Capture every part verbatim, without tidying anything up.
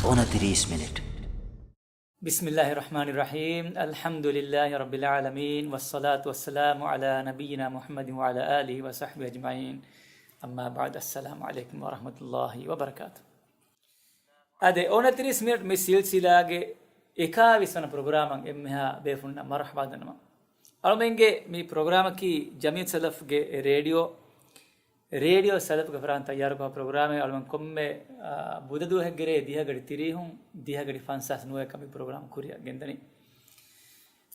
އޮނަތިރީސް މިނިޓް. بسم الله الرحمن الرحيم. الحمد لله رب العالمين، والصلاة والسلام على نبينا محمد وعلى آله وصحبه أجمعين. أما بعد، السلام عليكم ورحمة الله وبركاته. އާދެ، އޮނަތިރީސް މިނިޓް މި ސިލްސިލާގެ އެކާވީސް ވަނަ ޕްރޮގްރާމަށް އެންމެހާ ބޭފުޅުންނަށް މަރުޙަބާ ދަންނަވަން. އަޅުމެންގެ މި ޕްރޮގްރާމަކީ ޖަމްޢިއްޔަތު ސަލަފްގެ ރޭޑިއޯ، ރޭޑިއޯ ސަލަފްގެ ފަރާތުން ތައްޔާރުކުރާ ޕްރޮގްރާމެއް. އަޅުމެން ކޮންމެ، އާ، ބުދަ ދުވަހެއްގެ ރޭ ދިހަ ގަޑި ތިރީހުން ދިހަ ގަޑި ފަންސާސް ނުވައަކަށް މި ޕްރޮގްރާމް ކުރިއަށް ގެންދަނީ.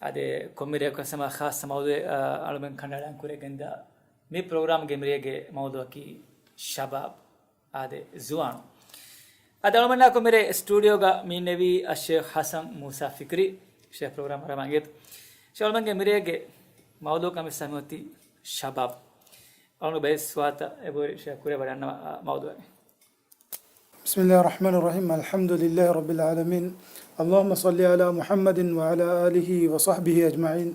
އާދެ، ކޮންމެ ރެއަކު ހަމަ ޚާއްޞަ މައުޟޫޢެއް، އާ، އަޅުމެން ކަނޑައަޅާން ކުރިއަށް ގެންދާ މި ޕްރޮގްރާމްގެ މިރޭގެ މައުޟޫޢަކީ ޝަބާބް. އާދެ، ޒުވާނުން. އަދި އަޅުމެންނާ ކޮންމެ ރޭ ސްޓޫޑިއޯގަ މި ނެވީ އައްޝޭޚް ޙަސަން މޫސާ ފިކްރީ. ޝޭޚް ޕްރޮގްރާމް އަރަމަން އިނގޭތޯ. ޝޭޚް އަޅުމެންގެ މިރޭގެ މައުޟޫޢަކަށް މި ސަމިހޮތީ ޝަބާބް. އަޅުގަނޑު ބައެއް ސުވާލުތައް އެބަހުރި ޝޭޚް ކުރިއަށް ވަޑަންނަވާ މައުޟޫޢެއް. بسم الله الرحمن الرحيم. الحمد لله رب العالمين. اللهم صل على محمد وعلى آله وصحبه أجمعين.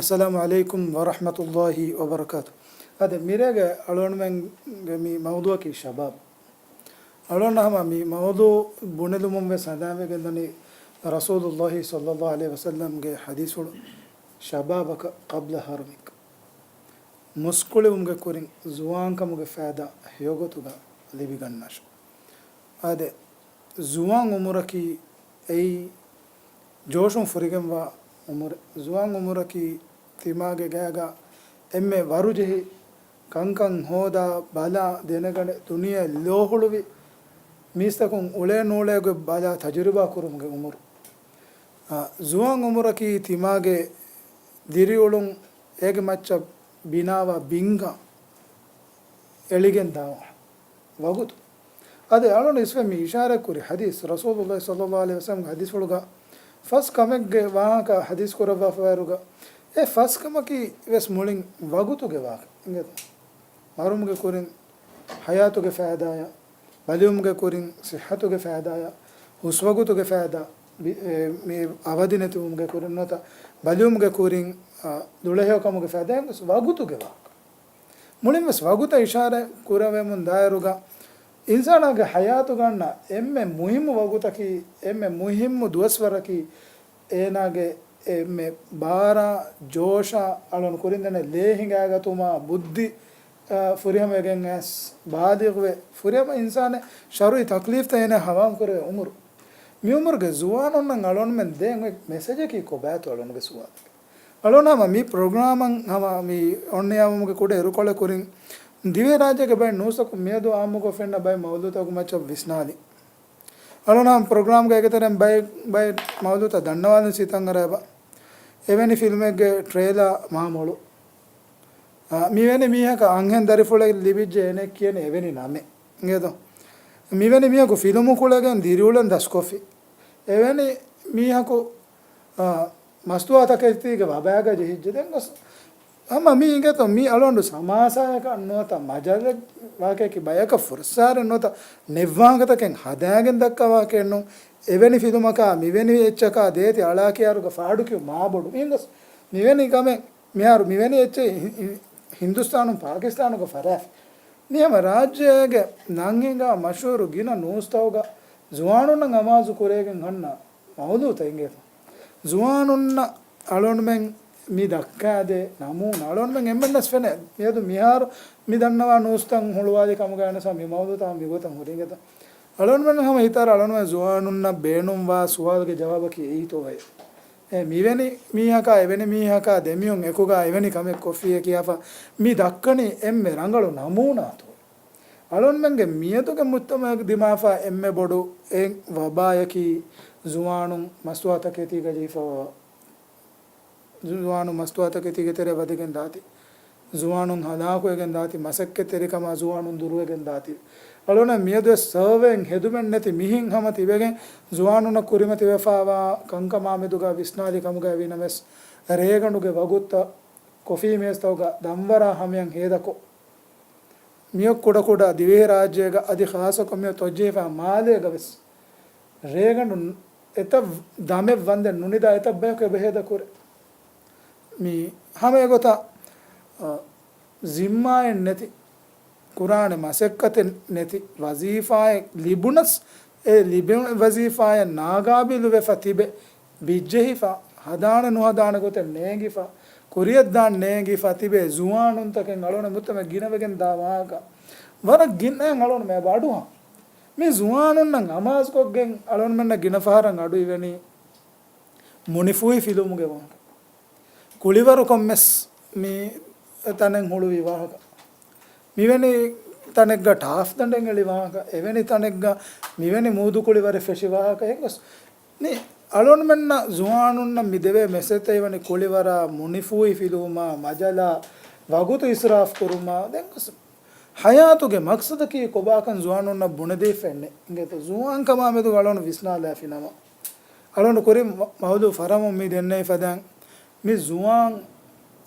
السلام عليكم ورحمة الله وبركاته. އާދެ، މިރޭގެ އަޅުގަނޑުމެންގެ މި މައުޟޫޢަކީ ޝަބާބް. އަޅުގަނޑަށް ހަމަ މި މައުޟޫޢު ބުނެލުމުން ވެސް ހަނދާންވެގެން ދަނީ ރަސޫލުﷲ ޞައްލައްލާހު ޢަލައިހި ވަސައްލަމްގެ ޙަދީޘްފުޅު، ޝަބާބަކަ ޤަބްލަ ހަރަމިކަ. މުސްކުޅިވުމުގެ ކުރިން ޒުވާންކަމުގެ ފައިދާ ހެޔޮގޮތުގަ ލިބިގަންނާށި. އާދެ، ޒުވާން އުމުރަކީ އެއީ ޖޯޝުން ފުރިގެންވާ އުމުރެއް. ޒުވާން އުމުރަކީ ތިމާގެ ގައިގަ އެންމެ ވަރުޖެހި ކަންކަން ހޯދާ، ބަލާ، ދެނެގަނެ، ދުނިޔެ ލޯހުޅުވި މީސްތަކުން އުޅޭ ނޫޅޭގޮތް ބަލާ ތަޖުރިބާ ކުރުމުގެ އުމުރު. އާ، ޒުވާން އުމުރަކީ ތިމާގެ ދިރިއުޅުން އޭގެ މައްޗަށް ބިނާވާ ބިންގާ އެޅިގެން ދާ ވަގުތު. އަދި އަޅުން އިސްވެ މި އިޝާރަތް ކުރި ޙަދީޘް، ރަސޫލުﷲ ޞައްލައްލާހު ޢަލައިހި ވަސައްލަމްގެ ޙަދީޘްފުޅުގަ ފަސް ކަމެއްގެ ވާހަކަ ޙަދީޘް ކުރައްވާފަވާއިރުގަ، އެ ފަސް ކަމަކީ ވެސް މުޅިން ވަގުތުގެ ވާހަކަ. އިނގޭތޯ؟ މަރުވުމުގެ ކުރިން ޙަޔާތުގެ ފައިދާއަށް، ބަލިވުމުގެ ކުރިން ޞިއްޙަތުގެ ފައިދާއަށް، ހުސްވަގުތުގެ ފައިދާ، ބި-، އެ، މި އަވަދި ނެތިވުމުގެ ކުރިން ނުވަތަ ބަލިވުމުގެ ކުރިން، އަ، ދުޅަހެޔޮކަމުގެ ފައިދާ ވެސް ވަގުތުގެ ވާހަކަ. މުޅިން ވެސް ވަގުތަށް އިޝާރަތް ކުރެވެމުން ދާއިރުގަ، އިންސާނާގެ ޙަޔާތުގަ އަންނަ އެންމެ މުހިއްމު ވަގުތަކީ، އެންމެ މުހިއްމު ދުވަސްވަރަކީ، އޭނާގެ އެންމެ ބާރާ، ޖޯޝާ، އަޅުން ކުރިން ދެނެ ލޭ ހިނގައިގަތުމާ، ބުއްދި، އަ، ފުރިހަމަވެގެން އައިސް، ބާލިޣުވެ، ފުރިހަމަ އިންސާނެއް ޝަރުޢީ ތަކްލީފްތައް އޭނާ ހަވާން ކުރެވޭ އުމުރު. މި އުމުރުގެ ޒުވާނުންނަށް އަޅުންމެން ދޭން އޮތް މެސެޖަކީ ކޮބާތޯ އަޅުންގެ ސުވާލަކީ؟ އަޅުން ހަމަ މި ޕްރޮގްރާމަށް ހަމަ މި އޮންނަޔާވުމުގެ ކުޑަ އިރުކޮޅެއް ކުރިން، ދިވެހިރާއްޖޭގެ ބައެއް ނޫސްތަކުން މިއަދު އާއްމުކޮށް ފެންނަ ބައެއް މައުޟޫޢުތަކުގެ މައްޗަށް ވިސްނާލި. އަޅުން ޕްރޮގްރާމްގެ އެކަތެރެން ބައެއް، ބައެއް މައުޟޫޢުތައް ދަންނަވާލަން ސިތަން އަރާބަ. އެވެނި ފިލްމެއްގެ ޓްރޭލާ މާ މޮޅު. އާ، މިވެނި މީހަކަށް އަންހެން ދަރިފުޅެއް ލިބިއްޖެ އޭނެ ކިޔަނީ އެވެނި ނަމެއް. އިނގޭތޯ؟ މިވެނި މީހަކު ފިލުމު ކުޅެގެން ދިރިއުޅެން ދަސްކޮށްފި. އެވެނި މީހަކު، އާ، މަސްތުވާތަކެތީގެ ވަބާގަ ޖެހިއްޖެ. ދެން ގޮސް ހަމަ މީ އިނގޭތޯ، މީ އަޅުގަނޑު ސަމާސާޔަކަށް ނުވަތަ މަޖާލެއް ވާހަކައަކީ ބަޔަކަށް ފުރައްސާރެއް ނުވަތަ ނެއްވާހަކަތަކެއް ހަދާގެން ދައްކާ ވާހަކައެއް ނޫން. އެވެނި ފިލުމަކާ، މިވެނި އެއްޗަކާ ދޭތި އަޅާ ކިޔާރުގަ ފާޑުކިޔުން މާބޮޑު. އިނގޮސް މިވެނި ކަމެއް މިހާރު މިވެނި އެއްޗެއް ހި-، ހި-، ހިންދުސްތާނުން ޕާކިސްތާނުގަ ފަރާފި. މި ހަމަ ރާއްޖޭގެ ނަން ހިނގާ މަޝްހޫރު ގިނަ ނޫސްތަކުގަ ޒުވާނުންނަށް އަމާޒު ކުރޭގެން ހަންނަ މައުޟޫޢުތައް އިނގޭތޯ. ޒުވާނުންނަށް އަޅުންމެން މި ދައްކާދޭ ނަމޫނާ އަޅުންމެން އެންމެންނަސް ފެނޭ. މިއަދު މިހާރު މި ދަންނަވާ ނޫސްތައް ހުޅުވާލި ކަމުގަ އަނެސާ މި މައުޟޫޢުތައް މިގޮތަށް ހުރި އިނގޭތޯ. އަޅުންމެން ހަމަ ހިތާރަ އަޅުންމެން ޒުވާނުންނަށް ބޭނުންވާ ސުވާލުގެ ޖަވާބަކީ އެއީތޯއޭ. އެ މިވެނި މީހަކާ އެވެނި މީހަކާ ދެމިހުން އެކުގަ އެވެނި ކަމެއް ކޮށްފިއޭ ކިޔާފަ މި ދައްކަނީ އެންމެ ރަނގަޅު ނަމޫނާތޯ. އަޅުންމެންގެ މިއަދުގެ މުޖްތަމަޢަށް ދިމާވާ އެންމެ ބޮޑު އެއް ވަބާޔަކީ ޒުވާނުން މަސްތުވާތަކެތީގަ ޖެހިފަވާ، ޒުވާނުން މަސްތުވާތަކެތީގެ ތެރެ ވަދެގެން ދާތީ. ޒުވާނުން ހަލާކުވެގެން ދާތީ، މަސައްކަތްތެރިކަމާ ޒުވާނުން ދުރުވެގެން ދާތީ. އަޅުން މިއަދުވެސް ސަރވޭއިން ހެދުމެއް ނެތި މިހެން ހަމަ ތިބެގެން ޒުވާނުންނަށް ކުރިމަތިވެފަވާ ކަންކަމާމެދުގަ ވިސްނާލި ކަމުގައި ވީނަމަވެސް، ރޭގަނޑުގެ ވަގުތުތައް ކޮފީ މޭޒުތަކުގަ ދަންވަރާ ހަމަޔަށް ހޭދަކޮށް، މިއޮއް ކުޑަކުޑަ ދިވެހިރާއްޖޭގަ އަދި ޚާއްޞަކޮށް މިއޮއް ތޮއްޖެހިފަ މާލޭގަ ވެސް ރޭގަނޑު އެތައް ދަމެއް ވަންދެން ނުނިދާ އެތައް ބަޔަކު އެބަ ހޭދަ ކުރޭ. މި ހަމަ އެގޮތަށް، އަ، ޒިންމާއެއް ނެތި، ކުރާނެ މަސައްކަތެއް ނެތި، ވަޒީފާއެއް ލިބުނަސް އެ ލިބެން ވަޒީފާއެއް ނާގާބިލު ވެފަ ތިބެ، ބިއްޖެހިފަ، ހަދާނެ ނުހަދާނެ ގޮތެއް ނޭނގިފަ، ކުރިޔަށްދާން ނޭނގިފަ ތިބޭ ޒުވާނުންތަކެއް އަޅުނެ މުއްތަމަ ގިނަވެގެން ދާ ވާހަކަ ވަރަށް ގިނައިން އަޅުން މެ އަޑުހާ. މި ޒުވާނުންނަށް އަމާޒުކޮށްގެން އަޅުންމެންނަށް ގިނަ ފަހަރަށް އަޑު އިވެނީ މުނިފޫހި ފިލުވުމުގެ ވާހަކަ. ކުޅިވަރު ކޮންމެސް މި ތަނެއް ހުޅުވި ވާހަކަ. މިވެނި ތަނެއްގަ ޓާފް ދަނޑެއް އެޅި ވާހަކަ. އެވެނި ތަނެއްގަ މިވެނި މޫދު ކުޅިވަރެއް ފެށި ވާހަކަ. އެހެން ގޮސް މި އަޅުންމެންނަށް ޒުވާނުންނަށް މި ދެވޭ މެސެޖްތައް ވަނީ ކުޅިވަރާ، މުނިފޫހި ފިލުވުމާ، މަޖަލާ، ވަގުތު އިސްރާފް ކުރުމާ. ދެން ގޮސް ހަޔާތުގެ މަޤްޞަދަކީ ކޮބާކަން ޒުވާނުންނަށް ބުނެދީފައެއްނެ. އިނގޭތޯ ޒުވާންކަމާ މެދުގަ އަޅުން ވިސްނާލާފި ނަމަ. އަޅުން ކުރިން މަ-، މައުލޫ ފަރަމުން މި ދެންނެވި ފަދައިން މި ޒުވާން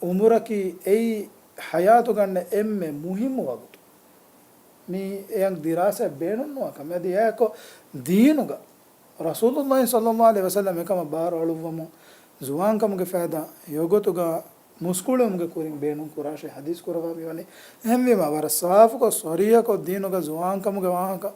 އުމުރަކީ އެއީ ހަޔާތުގަ އަންނަ އެންމެ މުހިއްމު ވަގުތު. މީ އެޔަށް ދިރާސާ ބޭނުންނުވާ ކަމެއް. އަދި އެއާއެކު ދީނުގަ ރަސޫލުﷲ ޞައްލަﷲ ޢަލައިހި ވަސައްލަމް އެކަމަށް ބާރު އަޅުއްވަމުން ޒުވާންކަމުގެ ފައިދާ އެގޮތުގަ މުސްކުޅެވުމުގެ ކުރިން ބޭނުން ކުރާށޭ ޙަދީޘް ކުރައްވާ މިވަނީ. އެހެންވީމަ، ވަރަށް ސާފުކޮށް، ޞަރީޙަކޮށް ދީނުގަ ޒުވާންކަމުގެ ވާހަކަ،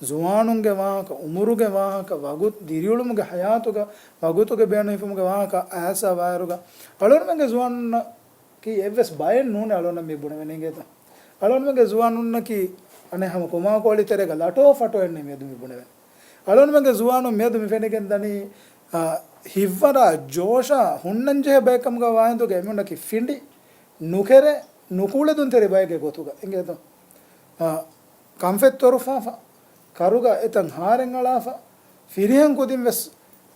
ޒުވާނުންގެ ވާހަކަ، އުމުރުގެ ވާހަކަ، ވަގުތު ދިރިއުޅުމުގެ ޙަޔާތުގަ ވަގުތުގެ ބޭނުން ހިފުމުގެ ވާހަކަ އައިސާ ވާއިރުގަ އަޅުންމެންގެ ޒުވާނުންނަކީ އެއްވެސް ބައެއް ނޫނޭ އަޅުންނަށް މި ބުނެވެނީ އިނގޭތަ؟ އަޅުންމެންގެ ޒުވާނުންނަކީ އަނެއް ހަމަ ކޮމާކޯޅި ތެރޭގަ ލަޓޯ ފަޓޯއެއްނެ މިއަދު މި ބުނެވެނީ. އަޅުންމެންގެ ޒުވާނުން މިއަދު މި ފެނިގެން ދަނީ، އާ، ހިތްވަރާ ޖޯޝާ ހުންނަންޖެހޭ ބައެއް ކަމުގަ ވާހިނދުގެ އެމީހުންނަކީ ފިނޑި ނުކެރޭ، ނުކުޅެދުންތެރި ބައެއްގެ ގޮތުގަ. އިނގޭތޯ؟ އާ، ކަންފަތް ތޮރުފާފަ، ކަރުގަ އެތަން ހާރެއް އަޅާފަ، ފިރިހެން ކުދިން ވެސް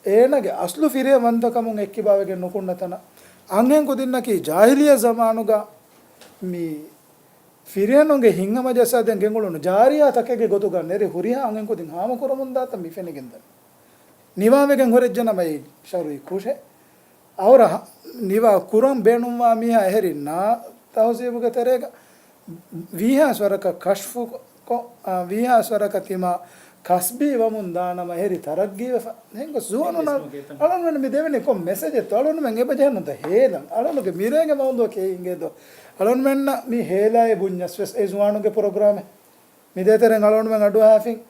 އޭނާގެ އަސްލު ފިރިހެން ވަންތަކަމުން އެއްކިބާވެގެން ނުކުންނަ ތަނަށް. އަންހެން ކުދިންނަކީ ޖާހިލިއްޔަ ޒަމާނުގަ މި ފިރިހެނުންގެ ހިތްހަމަޖައްސާދޭން ގެންގުޅުނު ޖާރިޔާ ތަކެއްގެ ގޮތުގަ ނެރި ހުރިހާ އަންހެން ކުދިން ހާމަކުރަމުންދާތަން މި ފެނިގެންދަނީ. ނިވާވެގެން ހުރެއްޖެނަމަ އެއީ ޝަރުޢީ ކުށެއް. އައުރަ ހަ-، ނިވާ ކުރަން ބޭނުންވާ މީހާ އެހެރި ނާ ތަހުޒީބުގެ ތެރޭގަ ވީހާސް ވަރަކަށް ކަޝްފު ކޮ-، އާ، ވީހާސް ވަރަކަށް ތިމާ ކަސްބީ ވަމުން ދާނަމަ އެހެރި ތަރައްގީވެފަ. އެހެންގޮސް ޒުވާނުންނަށް އަޅުންމެން މި ދެވެނީ ކޮން މެސެޖެއްތޯ؟ އަޅުންމެން އެބަޖެހެންނުތަ ހޭލަން؟ އަޅުންގެ މިރޭގެ މައުޟޫޢަކީ އެއީ އިނގޭތޯ؟ އަޅުންމެންނަށް މި ހޭލާއޭ ބުންޏަސް ވެސް އެ ޒުވާނުންގެ ޕްރޮގްރާމެއް. މި ދޭތެރެން އަޅުންމެން އަޑުއަހާފިން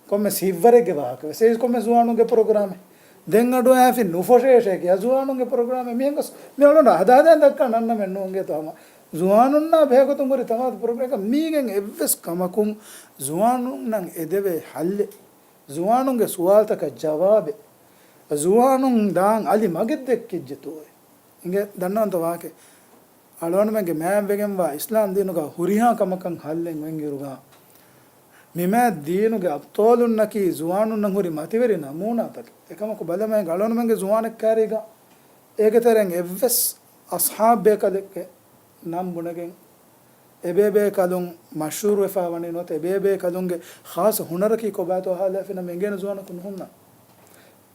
ކޮންމެސް ހިތްވަރެއްގެ ވާހަކަ ވެސް އެއީ ކޮންމެސް ޒުވާނުންގެ ޕްރޮގްރާމެއް. ދެން އަޑުއަހާފިން ނުފޮށޭށޭ ކިޔާ ޒުވާނުންގެ ޕްރޮގްރާމެއް. މިހެން ގޮސް މި އަޅުން ހަދާ ހަދާ ދައްކާ ނަންނަމެއް ނޫން އިނގޭތޯ؟ ހަމަ ޒުވާނުންނާ ބެހޭގޮތުން ހުރި ތަމާތު ޕްރޮގްރާމް މީގެން އެއްވެސް ކަމަކުން ޒުވާނުންނަށް އެދެވޭ ޙައްލެއް، ޒުވާނުންގެ ސުވާލުތަކަށް ޖަވާބެއް، ޒުވާނުން ދާން އަލި މަގެއް ދެއްކިއްޖެތޯއޭ؟ އިނގޭ ދަންނަވަންތަ ވާހަކަ؟ އަޅުގަނޑުމެންގެ މާތްވެގެންވާ އިސްލާމް ދީނުގަ ހުރިހާ ކަމަކަށް ޙައްލެއް އޮތްއިރުގަ، މި މާތް ދީނުގެ އަބްޠާލުންނަކީ ޒުވާނުންނަށް ހުރި މަތިވެރި ނަމޫނާތަކެއް. އެކަމަކު ބަލަމާ އަޅުގަނޑުމެންގެ ޒުވާނެއް ކާރީގަ އޭގެ ތެރެއިން އެއްވެސް އަޞްޙާބް ބޭކަލެއްގެ ނަން ބުނެގެން، އެބޭބޭކަލުން މަޝްހޫރުވެފަ ވަނީ ނުވަތަ އެބޭބޭކަލުންގެ ޚާއްޞަ ހުނަރަކީ ކޮބާތޯ އަހާލާފިނަމަ އެނގޭނެ ޒުވާނަކު ނުހުންނަ.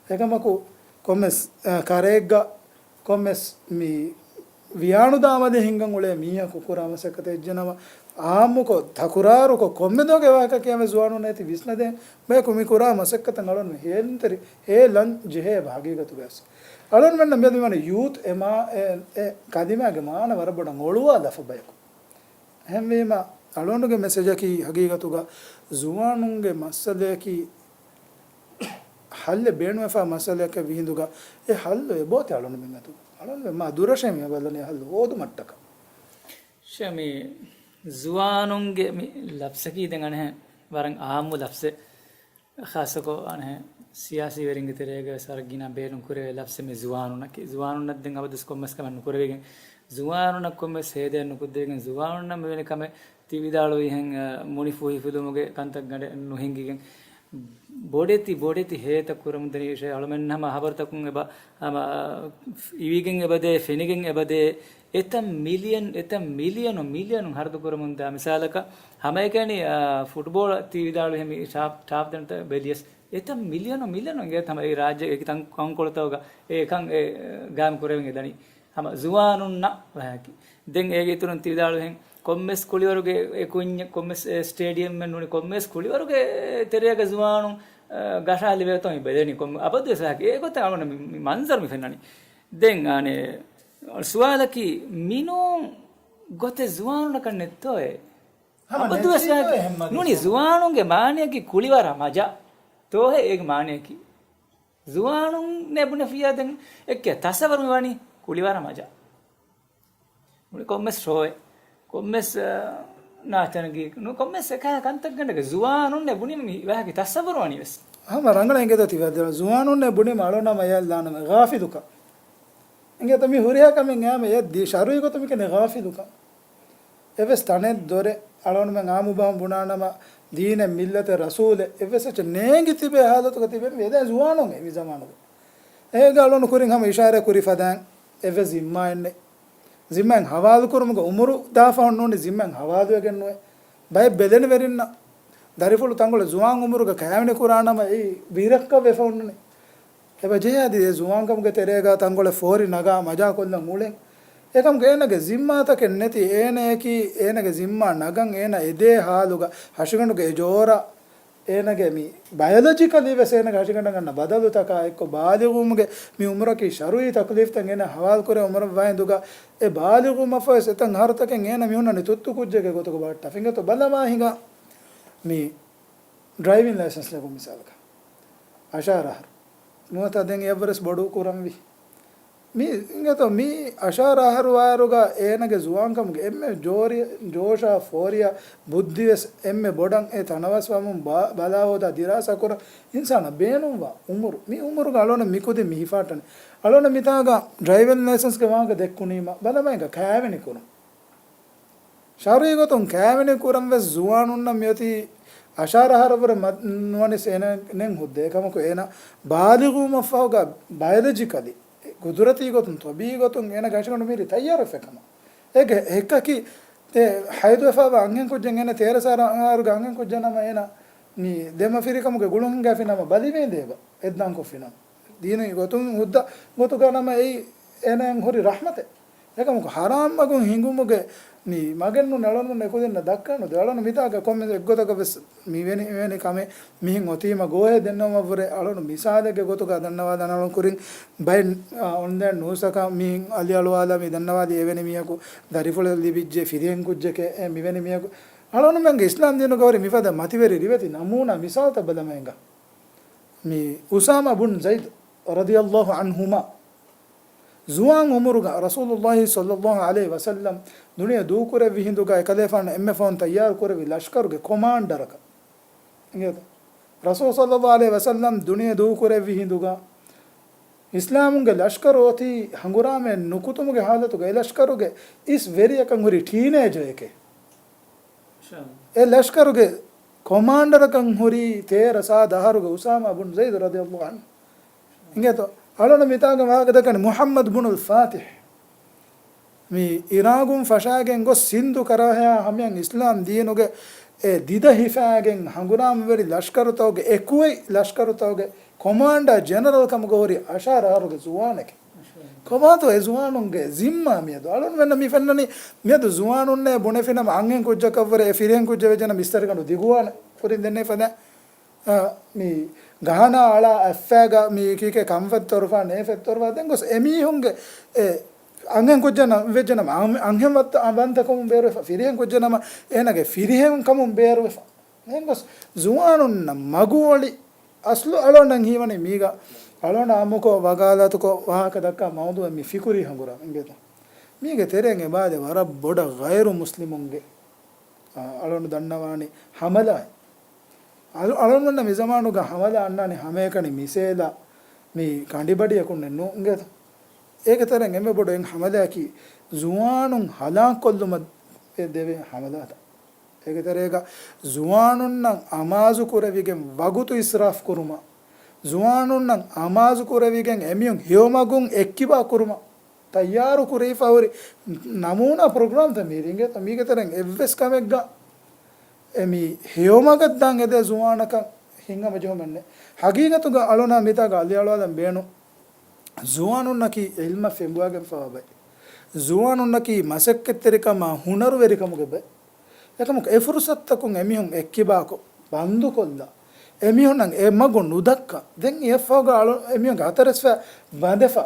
އެކަމަކު ކޮންމެސް، އަ، ކަރައެއްގަ ކޮންމެސް މި ވިޔާނުދާ އަމަލެއް ހިންގަން އުޅޭ މީހަކު ކުރާ މަސައްކަތެއް އެއްޖެނަމަ، އާއްމުކޮށް ތަކުރާރުކޮށް ކޮންމެ ދުވަހެއްގެ ވާހަކަ ކިޔަން ވެސް ޒުވާނުން އޭތި ވިސްނަދޭން ބަޔަކު މި ކުރާ މަސައްކަތަށް އަޅުން ހޭލުންތެރި، ހޭލަން ޖެހޭ ވާހަކަތަކު ވެސް. އަޅުންމެންނަށް މިއަދު މިވަނީ ޔޫތު އެ މާ-، އެ، އެ ކަލިމާގެ މާނަ ވަރަށް ބޮޑަށް އޮޅުވާލާފަ ބަޔަކު. އެހެންވީމަ، އަޅުގަނޑުގެ މެސެޖަކީ ހަގީގަތުގަ ޒުވާނުންގެ މައްސަލަޔަކީ ޙައްލެއް ބޭނުންވެފާ މައްސަލަޔަކަށް ވިހިނދުގަ އެ ޙައްލު އެބައޮތޭ އަޅުގަނޑުމެން އަތުގަ. އަޅުގަނޑުމެން މާ ދުރަށޭ މި ބަލަނީ ޙައްލު ހޯދުމަށްޓަކާ. ޝަމީ، ޒުވާނުންގެ މި ލަފްޒަކީ ދެން އަނެއް ވަރަށް އާއްމު ލަފްޒެއް. ޚާއްޞަކޮށް އަނެއް ސިޔާސީވެރިންގެ ތެރޭގަ ވެސް ވަރަށް ގިނަ ބޭނުން ކުރެވޭ ލަފްޒެއް މި ޒުވާނުންނަކީ. ޒުވާނުންނަށް ދެން އަބަދުވެސް ކޮންމެސް ކަމެއް ނުކުރެވިގެން، ޒުވާނުންނަށް ކޮންމެސް ހޭދައެއް ނުކުތްދެވިގެން، ޒުވާނުންނަށް މިވެނި ކަމެއް ތި ވިދާޅުވިހެން، އަ، މުނިފޫހިފިލުމުގެ ކަންތައްގަނޑެއް ނުހިނގިގެން، ބޮޑެތި، ބޮޑެތި ހޭތައް ކުރަމުން ދަނީ އަޅުމެން ހަމަ ހަބަރުތަކުން އެބަ، ހަމަ، އަ، އިވިގެން އެބަދޭ، ފެނިގެން އެބަދޭ، އެތައް މިލިއަން، އެތައް މިލިއަނު، މިލިއަނު ހަރަދު ކުރަމުން ދާ މިސާލަކަށް، ހަމައެކަނި، އާ، ފުޓްބޯޅަ ތި ވިދާޅުވިހެން މި ޓާޕް، ޓާޕް ދަނޑުތައް ބެލިޔަސް، އެތައް މިލިއަނު، މިލިއަނު އިނގޭތަ ހަމަ އެ ރާއްޖޭގެ ތަން ކަންކޮޅުތަކުގަ އެކަން އެ ގާއިމް ކުރެވެން އެ ދަނީ. ހަމަ ޒުވާނުންނަށް ވާހަކަ. ދެން އޭގެ އިތުރުން ތި ވިދާޅުވިހެން ކޮންމެސް ކުޅިވަރުގެ އެ ކުއްޖެއް، ކޮންމެސް އެ ސްޓޭޑިއަމެއް ނޫނީ، ކޮންމެސް ކުޅިވަރުގެ ތެރޭގަ ޒުވާނުން، އާ، ގަށާ ލިބޭތޯ މި ބެލެނީ. ކޮން އަބަދުވެސް ވާހަކަ. އެ ގޮތަށް އަޅުގަނޑަށް މި، މި މަންޒަރު މި ފެންނަނީ. ދެން އަނެއް ސުވާލަކީ، މިނޫން ގޮތެއް ޒުވާނުންނަކަށް ނެތްތޯއޭ؟ ހަމަ އަބަދުވެސް ނެތީ ވާ-، ނޫނީ ޒުވާނުންގެ މާނަޔަކީ ކުޅިވަރާ މަޖާ. ދޯހޭ އޭގެ މާނަޔަކީ؟ ޒުވާނުންނޭ ބުނެފިއްޔާ ދެން އެއްކޭ ތަސައްވަރު މިވަނީ ކުޅިވަރަށް މަޖާ. މުޅި ކޮންމެސް ޝޯއެއް، ކޮންމެސް، އަ، ނާޗަނަގީ، ނު-، ކޮންމެސް އެކާ ކަންތައްގަނޑަކަށް ޒުވާނުންނޭ ބުނީމަ މި ވާހަކަ ތަސައްވަރު ވަނީ ވެސް. ހަމަ ރަނގަޅަށް އިނގޭތޯ ތި ވަދެ، ޒުވާނުންނޭ ބުނީމަ އަޅުނަމަ އެޔަށް ލާނަމެ ޣާފިލުކަން. އިނގޭތޯ މި ހުރިހާ ކަމެއް އައިމަ އެ ދީ ޝަރުއީ ގޮތުން މިކަން ޣާފިލުކަން. އެއްވެސް ތަނެއް ދޮރެއް އަޅުންމެން އާއްމު ބަހުން ބުނާނަމަ، ދީނެއް މިއްލަތެއް ރަސޫލެއް އެއްވެސް އެއްޗެއް ނޭނގި ތިބޭ ހާލަތުގަ ތިބެން ވި އެދޭ ޒުވާނުން އެ މި ޒަމާނުގަ. އޭގަ އަޅުން ކުރިން ހަމަ އިޝާރާތް ކުރި ފަދައިން އެއްވެސް ޒިންމާއެއް ނެތް. ޒިންމާއިން ހަވާލު ކުރުމުގެ އުމުރު ދާފަހުން ނޫނީ ޒިންމާއިން ހަވާލުވެގެން ނުވޭ. ބައެއް ބެލެނިވެރިންނަށް ދަރިފުޅު ތަންކޮޅެއް ޒުވާން އުމުރުގަ ކައިވެނި ކުރާނަމަ އެއީ ވީރަކަށް ވެފަ އޮންނަނީ. އެބަ ޖެހޭ އަދި އެ ޒުވާންކަމުގެ ތެރޭގަ ތަންކޮޅެއް ފޯރި ނަގާ މަޖާ ކޮށްލަން އުޅެން. އެކަމުގެ އޭނަގެ ޒިންމާތަކެއް ނެތި އޭނަޔަކީ އޭނަގެ ޒިންމާ ނަގަން އޭނަ އެދޭ ހާލުގަ ހަށިގަނޑުގެ އެ ޖޯރަށް އޭނަގެ މި ބަޔޮލޮޖިކަލީ ވެސް އޭނަގެ ހަށިގަނޑަށް އަންނަ ބަދަލުތަކާ އެއްކޮށް ބާލިޣުވުމުގެ މި އުމުރަކީ ޝަރުއީ ތަކުލީފްތައް އޭނަ ހަވާލުކުރޭ އުމުރަށް ވައިދުގަ އެ ބާލިޣުވުމަށްފަހުވެސް އެތައް އަހަރުތަކެއް އޭނަ މި ހުންނަނީ ތުއްތު ކުއްޖެއްގެ ގޮތުގަ ބަހައްޓާ. އިނގޭތޯ ބަލަމާ ހިނގާ މި ޑްރައިވިން ލައިސަންސް ލެއްވުން މިސާލަކަށް އަށާރަ އަހަރު ނުވަތަ ދެން އެއަށްވުރެސް ބޮޑު ކުރަންވީ. މި އިނގޭތޯ މި އަށާރަ އަހަރު ވާއިރުގަ އޭނަގެ ޒުވާންކަމުގެ އެންމެ ޖޯރި-، ޖޯޝާ ފޯރިޔާ ބުއްދިވެސް އެންމެ ބޮޑަށް އެ ތަނަވަސްވަމުން ބާ-، ބަލާ ހޯދާ ދިރާސާ ކުރަން އިންސާނަށް ބޭނުންވާ އުމުރު. މި އުމުރުގަ އަޅުން މިކުދިން މި ހިފާއްޓަނީ. އަޅުން މިތާގަ ޑްރައިވިން ލައިސަންސްގެ ވާހަކަ ދެއްކުނީމަ ބަލަމާ އިނގޭ ކައިވެނި ކުރުން. ޝަރުއީ ގޮތުން ކައިވެނި ކުރަން ވެސް ޒުވާނުންނަށް މިއޮތީ އަށާރަ އަހަރަށްވުރެ މަ-، ނުވަނީސް އޭނަ ނެތް ހުއްދަ. އެކަމަކު އޭނަ ބާލިޣުވުމަށްފަހުގަ ބަޔޮލޮޖިކަލީ، ގުދުރަތީ ގޮތުން، ޠަބީޢީ ގޮތުން އޭނަގެ ހަށިގަނޑު މިހިރީ ތައްޔާރުވެފަ ކަމަށް. އޭގެ ހެއްކަކީ ތޭ ހައިދުވެފަވާ އަންހެން ކުއްޖެއް އޭނަ ތޭރަ ސާރަ އަހަރުގެ އަންހެން ކުއްޖެއް ނަމަ އޭނަ މި ދެމަފިރިކަމުގެ ގުޅުން ހިނގާފި ނަމަ ބަލިވޭނދޭ އެބަ އެއްދާން ކޮށްފި ނަމަ. ދީނީ ގޮތުން ހުއްދަ ގޮތުގަ ނަމަ އެއީ އޭނައަށް ހުރި ރަޙްމަތެއް. އެކަމަކު ޙަރާމް މަގުން ހިނގުމުގެ މި މަގެއް ނޫން އަޅުން އެކުދިންނަށް ދައްކާނުދޭ. އަޅުން މިތާގަ ކޮންމެ އެއްގޮތަކަށް ވެސް މިވެނި، މިވެނި ކަމެއް މިހެން އޮތީމަ ގޯހޭ ދެންނެވުމަށްވުރެ އަޅުން މިސާލެއްގެ ގޮތުގަ ދަންނަވާލާނަން. އަޅުން ކުރިން ބައެއް، އާ، އޮންލައިން ނޫސްތަކަށް މި އަލިއަޅުވާލާ މި ދަންނަވާލީ އެވެނި މީހަކު ދަރިފުޅެއް ލިބިއްޖެ، ފިރިހެން ކުއްޖެކޭ، އެ މިވެނި މީހަކު. އަޅުންމެންގެ އިސްލާމް ދީނުގަ ހުރި މިފަދަ މަތިވެރި ރިވެތި ނަމޫނާ މިސާލުތައް ބަލަމާ އިނގާ. މި އުސާމާ ބުން ޒައިދު ރަޟިޔަﷲ ޢަންހުމާ ޒުވާން އުމުރުގަ ރަސޫލުﷲ ޞައްލަﷲ ޢަލައިހި ވަސައްލަމް ދުނިޔެ ދޫކުރެއްވި ހިނދުގަ އެކަލޭފާނު އެންމެ ފަހުން ތައްޔާރު ކުރެއްވި ލަޝްކަރުގެ ކޮމާންޑަރަކަށް. އިނގޭތަ؟ ރަސޫލު ޞައްލަﷲ ޢަލައިހި ވަސައްލަމް ދުނިޔެ ދޫކުރެއްވި ހިނދުގަ އިސްލާމުންގެ ލަޝްކަރު އޮތީ ހަނގުރާމައެއް ނުކުތުމުގެ ޙާލަތުގަ އެ ލަޝްކަރުގެ އިސް ވެރިޔަކަށް ހުރި ޓީނޭޖަރެކޭ. އެ ލަޝްކަރުގެ ކޮމާންޑަރަކަށް ހުރީ ތޭރަ ސާދަ އަހަރުގެ އުސާމާ ބުން ޒައިދު ރަޟިޔަﷲ ޢަންހު. އިނގޭތޯ؟ އަޅުން މިތާގަ ވާހަކަ ދައްކަނީ މުޙައްމަދު ބުނުލް ފާތިޙް. މި އިރާގުން ފަށާގެން ގޮސް ސިންދު ކަރަވަހަޔާ ހަމަޔަށް އިސްލާމް ދީނުގެ އެ ދިދަ ހިފާގެން ހަނގުރާމަވެރި ލަޝްކަރުތަކުގެ އެކުވެތި ލަޝްކަރުތަކުގެ ކޮމާންޑާ ޖެނެރަލް ކަމުގަ ހުރި އަށާރަ އަހަރުގެ ޒުވާނެކޭ. ކޮބާތޯ އެ ޒުވާނުންގެ ޒިންމާ މިއަދު؟ އަޅުންމެންނަށް މި ފެންނަނީ މިއަދު ޒުވާނުންނޭ ބުނެފިނަމަ އަންހެން ކުއްޖަކަށްވުރެ އެ ފިރިހެން ކުއްޖެއް ވެއްޖެނަމަ އިސްތަށިގަނޑު ދިގުވާނެ. ކުރިން ދެންނެވި ފަދަ، އާ، މި ގަހަނާ އަޅާ އަތްފައިގަ މި ކީކޭ ކަން ފެއްތޯރުފާ ނޭ ފެއްތޯރުފާ ދެން ގޮސް އެމީހުންގެ އެ އަންހެން ކުއްޖެއް ނަ-، ވެއްޖެނަމަ އަން-، އަންހެން ވައްތަ-، ވަންތަކަމުން ބޭރުވެފަ، ފިރިހެން ކުއްޖެއް ނަމަ އޭނަގެ ފިރިހެން ކަމުން ބޭރުވެފަ. ދެން ގޮސް ޒުވާނުންނަށް މަގު އޮޅި އަސްލު އަޅުންނަށް ހީވަނީ މީގަ އަޅުން އާއްމުކޮށް ވަގާލާތުކޮށް ވާހަކަ ދައްކާ މައުޟޫޢެއް މި ފިކުރީ ހަނގުރާމަ އިނގޭތަ؟ މީގެ ތެރޭން އެބައާދޭ ވަރަށް ބޮޑަށް ޣައިރު މުސްލިމުންގެ، އަ، އަޅުން ދަންނަވާނީ ހަމަލާއެއް. އަޅު-، އަޅުން ވަންނަ މި ޒަމާނުގަ ހަމަލާ އަންނާނީ ހަމައެކަނި މިސޭލާ މި ކަނޑިބަޑިއަކުންނެއް ނޫން އިނގޭތަ؟ އޭގެ ތެރެން އެންމެ ބޮޑު އެއް ހަމަލާއަކީ ޒުވާނުން ހަލާކުކޮށްލުމަށް ދެވޭ ހަމަލާތައް. އޭގެ ތެރޭގަ ޒުވާނުންނަށް އަމާޒު ކުރެވިގެން ވަގުތު އިސްރާފް ކުރުމަށް، ޒުވާނުންނަށް އަމާޒު ކުރެވިގެން އެމީހުން ހެޔޮމަގުން އެއްކިބާ ކުރުމަށް ތައްޔާރު ކުރެވިފަ ހުރި ނަމޫނާ ޕްރޮގްރާމްތައް މީރިނގޭތަ؟ މީގެ ތެރެން އެއްވެސް ކަމެއްގަ އެ މި ހެޔޮމަގަށް ދާން އެދޭ ޒުވާނަކަށް ހިތްހަމަޖެހުމެއްނެއް. ހަގީގަތުގަ އަޅުނާ މިތާގަ އަލިއަޅުވާލަން ބޭނުން ޒުވާނުންނަކީ އިލްމަށް ފެންބޮވާގެންފަވާ ބައެއް. ޒުވާނުންނަކީ މަސައްކަތްތެރިކަމާ ހުނަރުވެރިކަމުގެ ބައެއް. އެކަމަކު އެ ފުރުސަތުތަކުން އެމީހުން އެއްކިބާކޮށް، ބަންދުކޮށްލާ، އެމީހުންނަށް އެ މަގު ނުދައްކާ، ދެން އެއަށްފަހުގަ އަޅު-، އެމީހުންގެ ހަތަރެސްފަ ބަނދެފަ،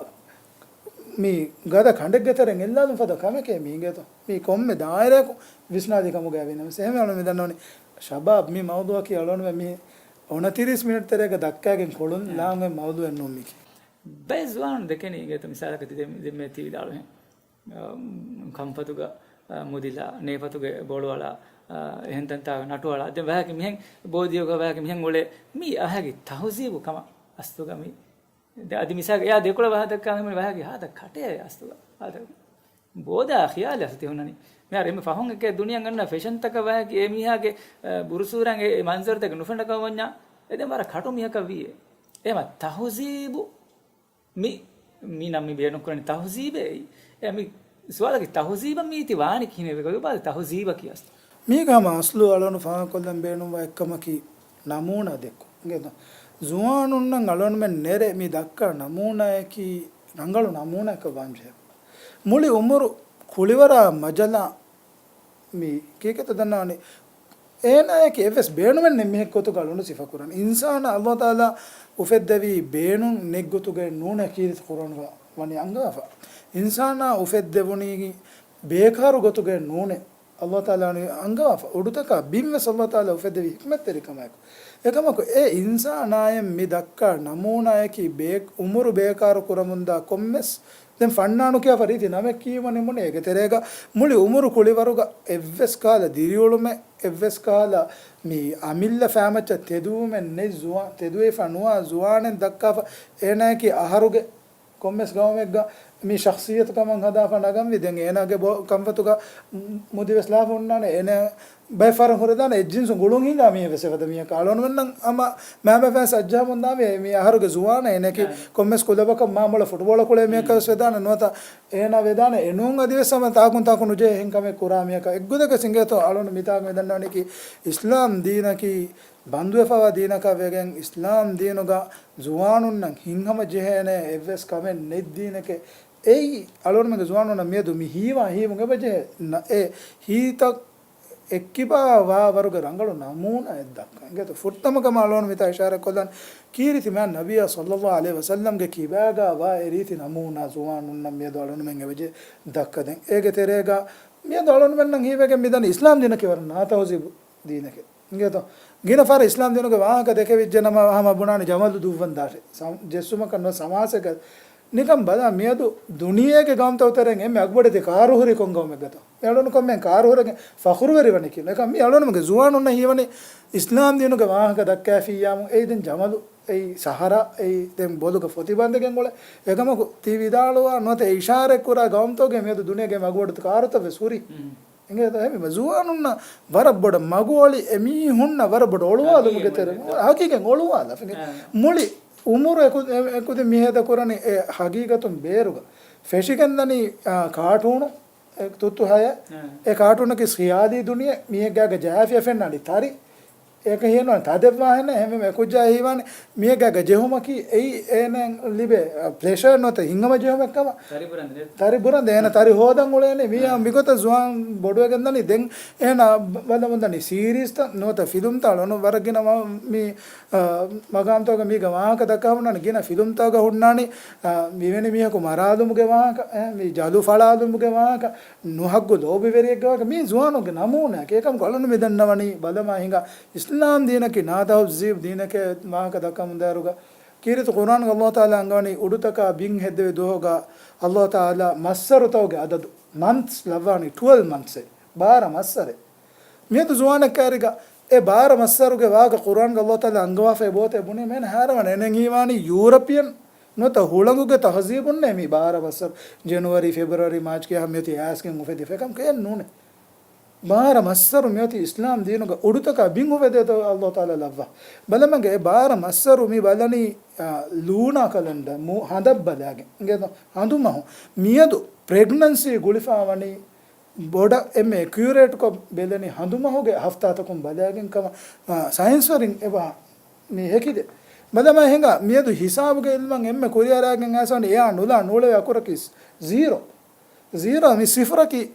މި ގަދަ ކަނޑެއްގެ ތެރެއިން އެއްލާލުން ފަދަ ކަމެކޭ މީގޭތޯ. މީ ކޮންމެ ދާއިރާއަކު ވިސްނާލި ކަމުގައި ވީނަމަވެސް، އެހެންވެ އަޅުން މި ދަންނަވަނީ ޝަބާބް މި މައުޟޫޢަކީ އަޅުން މި އޮނަތިރީސް މިނެޓް ތެރޭގަ ދައްކާގެން ކޮޅުން ލާން އޮތް މައުޟޫއެއް ނޫން މީކީ. ބައެއް ޒުވާނުން ދެކެނީ އިނގޭތޯ މިސާލަކަށް ތި ދެ-، ދެންމެ ތި ވިދާޅުވިހެން. އަ، ކަންފަތުގަ، އަ، މުދިލާ، ނޭފަތުގެ ބޮޅުއަޅާ، އަ، އެހެން ތަންތާގަ ނަޓުއަޅާ. ދެން ވަހަކި މިހެން ބޯދިޔަކަށް ވަހަކި މިހެން އުޅޭ. މީ އަހަގި ތަހުޒީބު ކަމަށް އަސްލުގަ މީ. ދެ-، އަދި މިސާލް އެއާ ދެކޮޅަށް ވަހަތަކާ މި ވަހަކި ހާދަ ކަޓޭ އަސްލުގަ. ހާދަ ބޯދާ ޚިޔާލެއް އަސް ތިހުންނަނީ. މިހާރު އެންމެ ފަހުން އެކޭ ދުނިޔެ އަންނަ ފެޝަންތަކަށް ވަހަކި އެ މީހާގެ، އަ، ބުރުސޫރަން އެ، އެ މަންޒަރުތަކެއް ނުފެނޑަކަށް ވަންޏާ އެ ދެން ވަރަށް ކަޓު މީހަކަށް ވީ. އެ އެމަ ތަހުޒީބު މި، މި ނަމް މި ބޭނުން ކުރަނީ ތަހުޒީބޭ. އެ މި ސުވާލަކީ ތަހުޒީބަށް މީތި ވާނީ ކިހިނެއް ވެ؟ ތަހުޒީބަކީ އަސް. މީގަ ހަމަ އަސްލު އަޅުނު ފާހަގަކޮށްލަން ބޭނުންވާ އެއްކަމަކީ ނަމޫނާ ދެއްކުން. އިނގޭތޯ؟ ޒުވާނުންނަށް އަޅުންމެން ނެރެ މި ދައްކާ ނަމޫނާއަކީ ރަނގަޅު ނަމޫނާއަކަށް ވާންޖެހޭ. މުޅި އުމުރު ކުޅިވަރާ މަޖަލާ މި ކީކޭތޯ ދަންނަވަނީ؟ އޭނާއަކީ އެއްވެސް ބޭނުމެއް ނެތް މީހެއް ގޮތުގަ އަޅުނު ސިފަކުރަން. އިންސާނާ އައްލާހު ތަޢާލާ އުފެއްދެވީ ބޭނުން ނެތް ގޮތުގައެއް ނޫނޭ ކީރިތި ޤުރްއާނުގަ ވަނީ އަންގަވާފަ. އިންސާނާ އުފެއްދެވުނީ ބޭކާރު ގޮތުގައެއް ނޫނޭ. އައްލާހު ތަޢާލާ ވަނީ އަންގަވާފަ. އުޑުތަކާ ބިންވެސް އައްލާހު ތަޢާލާ އުފެއްދެވީ ޙިކްމަތްތެރިކަމާއެކު. އެކަމަކު އެ އިންސާނާއަށް މި ދައްކާ ނަމޫނާއަކީ ބޭ-، އުމުރު ބޭކާރު ކުރަމުންދާ ކޮންމެސް ދެން ފަންނާނު ކިޔާފަ ރީތި ނަމެއް ކިޔުމަށް ނިމުނީ. އޭގެ ތެރޭގަ މުޅި އުމުރު ކުޅިވަރުގަ އެއްވެސް ކަހަލަ ދިރިއުޅުމެއް، އެއްވެސް ކަހަލަ މި އަމިއްލަ ފައިމައްޗަށް ތެދުވުމެއް ނެތް ޒުވާ-، ތެދުވެފަ ނުވާ ޒުވާނެއް ދައްކާފަ އޭނާއަކީ އަހަރުގެ ކޮންމެސް ގައުމެއްގަ މި ޝަޚްޞިއްޔަތު ކަމަށް ހަދާފަ ނަގަންވީ. ދެން އޭނާގެ ބޯ-، ކަންފަތުގަ މުދިވެސް ލާފަ ހުންނާނެ. އޭނާ ބައެއް ފަހަރަށް ހުރެދާނެ އެއްޖިންސުން ގުޅުން ހިނގާ މީހެއް ވެސް އެފަދަ މީހަކަށް. އަޅުންމެންނަށް ހަމަ މާބަ ފައިސް އައްޖަހަމުން ދާންވީ މި އަހަރުގެ ޒުވާނާ އޭނައަކީ ކޮންމެސް ކުލަބަކަށް މާ މޮޅަށް ފުޓުބޯޅަ ކުޅޭ މީހަކަށް ވެސް ވެދާނެ ނުވަތަ އޭނާ ވެދާނެ އެނޫން އަދިވެސް ހަމަ ތާކުން ތާކު ނުޖެހޭ އެހެން ކަމެއް ކުރާ މީހަކަށް. އެއްގޮތަކަށް ސިނގޭތޯ އަޅުން މިތާގަ މި ދަންނަވަނީކީ އިސްލާމް ދީނަކީ ބަންދުވެފަވާ ދީނަކާ ވެގެން އިސްލާމް ދީނުގަ ޒުވާނުންނަށް ހިތްހަމަޖެހޭނެ އެއްވެސް ކަމެއް ނެތް ދީނެކޭ. އެއީ އަޅުންމެންގެ ޒުވާނުންނަށް މިއަދު މި ހީވާ ހީވުން އެބަޖެހޭ ނަ-، އެ ހީތައް އެއްކިބާ ވާ ވަރުގެ ރަނގަޅު ނަމޫނާއެއް ދައްކަން. އިނގޭތޯ ފުރަތަމަ ކަމަށް އަޅުން މިތާ އިޝާރަތް ކޮށްލަން ކީރިތި މާތް ނަބިއްޔާ ޞައްލައްލާހު ޢަލައިހި ވަސައްލަމްގެ ކިބާގާ ވާ އެ ރީތި ނަމޫނާ ޒުވާނުންނަށް މިއަދު އަޅުންމެން އެބަޖެހޭ ދައްކަދޭން. އޭގެ ތެރޭގަ މިއަދު އަޅުންމެންނަށް ހީވެގެން މިދަނީ އިސްލާމް ދީނަކީ ވަރަށް ނާތަހުޒީބު ދީނެކޭ. އިނގޭތޯ؟ ގިނަ ފަހަރަށް އިސްލާމް ދީނުގެ ވާހަކަ ދެކެވިއްޖެ ނަމަ، ހަމަ ބުނާނެ ޖަމަލު ދުއްވަން ދާށޭ. ސަމް-، ޖެއްސުމަކަށް ނުވަތަ ސަމާސެއްގަ. ނިކަން ބަލާ، މިއަދު ދުނިޔޭގެ ގައުމުތައް ތެރެއިން އެންމެ އަގުބޮޑެތި ކާރު ހުރީ ކޮން ގައުމެއްގަތޯ؟ މި އަޅުން ކޮންމެހެން ކާރު ހުރެގެން ފަޚުރުވެރިވަނީ ކިޔުން. އެކަމް މި އަޅުންމެންގެ ޒުވާނުންނަށް ހީވަނީ އިސްލާމް ދީނުގެ ވާހަކަ ދައްކައިފިއްޔާމު. އެއީ ދެން ޖަމަލު، އެއީ ސަހަރާ، އެއީ ދެން ބޮލުގަ ފޮތި ބަނދެގެން އުޅޭ. އެކަމަކު ތި ވިދާޅުވާ ނުވަތަ އިޝާރަތް ކުރާ ގައުމުތަކުގެ މިއަދު ދުނިޔޭގެ އެންމެ އަގުބޮޑެތި ކާރުތައް ވެސް ހުރީ. އިނގޭތޯ؟ އެހެންވީމަ ޒުވާނުންނަށް ވަރަށް ބޮޑަށް މަގު އޮޅި އެމީހުންނަށް ވަރަށް ބޮޑަށް އޮޅުވާލުމުގެ ތެރެ، ހަގީގަތް އޮޅުވާލާ. އެ. މުޅި އުމުރު އެކު-، އެ-، އެކުދިން މިހޭދަ ކުރަނީ އެ ހަގީގަތުން ބޭރުގަ. ފެށިގެންދަނީ، އާ، ކާޓޫނު، އެ ތުއްތު ހަޔެއް. އެ. އެ ކާޓޫނަކީ ޚިޔާލީ ދުނިޔެ، މީހެއްގާގަ ޖަހާފިޔަ ފެންނާނީ ތަރި. އޭކަ ހީވަނީ ތަދެއް ވާހެނެއް. އެހެންވީމަ އެކުއްޖާ ހީވާނެ މީހެއްގާގަ ޖެހުމަކީ އެއީ އޭނައަށް ލިބޭ، އަ، ޕްލެޝަރ ނުވަތަ ހިތްހަމަޖެހުމެއް ކަމަށް. ތަރި ބުރަނދެ ނެތް. ތަރި ބުރަނދެ އޭނަ ތަރި ހޯދަން އުޅޭނީ. މީހާ އެ. މިގޮތަށް ޒުވާން ބޮޑުވެގެން ދަނީ. ދެން އޭނަ ބަ-، ބަލަމުން ދަނީ ސީރީޒްތައް ނުވަތަ ފިލުމްތައް އަޅުނު ވަރަށް ގިނަ މަ-، މި، އަ، މަގާމްތަކުގަ މީގަ ވާހަކަ ދައްކާ ހުންނާނެ. ގިނަ ފިލުމްތަކުގަ ހުންނާނީ، އަ، މިވެނި މީހަކު މަރާލުމުގެ ވާހަކަ، އެ، މި ޖަލު ފަޅާލުމުގެ ވާހަކަ، ނުހައްގު ލޯބިވެރިއެއްގެ ވާހަކަ. މީ ޒުވާނުންގެ ނަމޫނާއެކޭ. އެކަމަކު އަޅުނު މި ދަންނަވަނީ ބަލަމާ ހިނގާ އިސްލާމް ދީނަކީ ނާތަހުޒީބު ދީނެކޭ ވާހަކަ ދައްކަމުންދާއިރުގަ ކީރިތި ޤުރްއާންގަ އައްލާހު ތަޢާލާ އަންގަވަނީ އުޑުތަކާ ބިން ހެއްދެވި ދުވަހުގަ އައްލާހު ތަޢާލާ މައްސަރުތަކުގެ އަދަދު، މަންތްސް ލައްވާނީ ޓްވެލްވް މަންތްސް އޭ، ބާރަ މައްސަރެއް. މިއަދު ޒުވާނެއް ކައިރިގަ އެ ބާރަ މައްސަރުގެ ވާހަކަ ޤުރްއާންގަ އައްލާހު ތަޢާލާ އަންގަވާފައި ބޯތޭ ބުނީމަ އޭނަ ހައިރާންވާނެ. އޭނައަށް ހީވާނީ ޔޫރަޕިއަން ނުވަތަ ހުޅަނގުގެ ތަހުޒީބުންނޭ މި ބާރަ މައްސަރު، ޖެނުއަރީ، ފެބްރުއަރީ، މާޗް ކިޔާ ހަމަ މިއޮތީ އައިސްގެން އުފެދިފަ. އެކަމަކު އެއެއް ނޫނޭ. ބާރަ މައްސަރު މިއޮތީ އިސްލާމް ދީނުގަ އުޑުތަކާ ބިން އުފެދޭތޯ އައްލާހު ތަޢާލާ ލައްވާ. ބަލަމަގެ އެ ބާރަ މައްސަރު މި ބަލަނީ، އާ، ލޫނާ ކަލަންޑަ މު-، ހަނދަށް ބަލާގެން. އިނގޭތޯ؟ ހަނދުމަހު. މިއަދު ޕްރެގްނަންސީ ގުޅިފާވަނީ ބޮޑަށް އެންމެ އެކިއުރޭޓްކޮށް ބެލެނީ ހަނދުމަހުގެ ހަފްތާތަކުން ބަލާގެން ކަމަށް، އާ، ސައިންސްވެރިން އެބަ މި ހެކިދޭ. ބަލަމާ ހިނގާ މިއަދު ހިސާބުގެ އިލްމަށް އެންމެ ކުރިއަރާގެން އައިސްވަނީ އެއާ ނުލާ ނޫޅެވޭ އަކުރަކީ ޒީރޯ. ޒީރޯ މި ސިފުރަކީ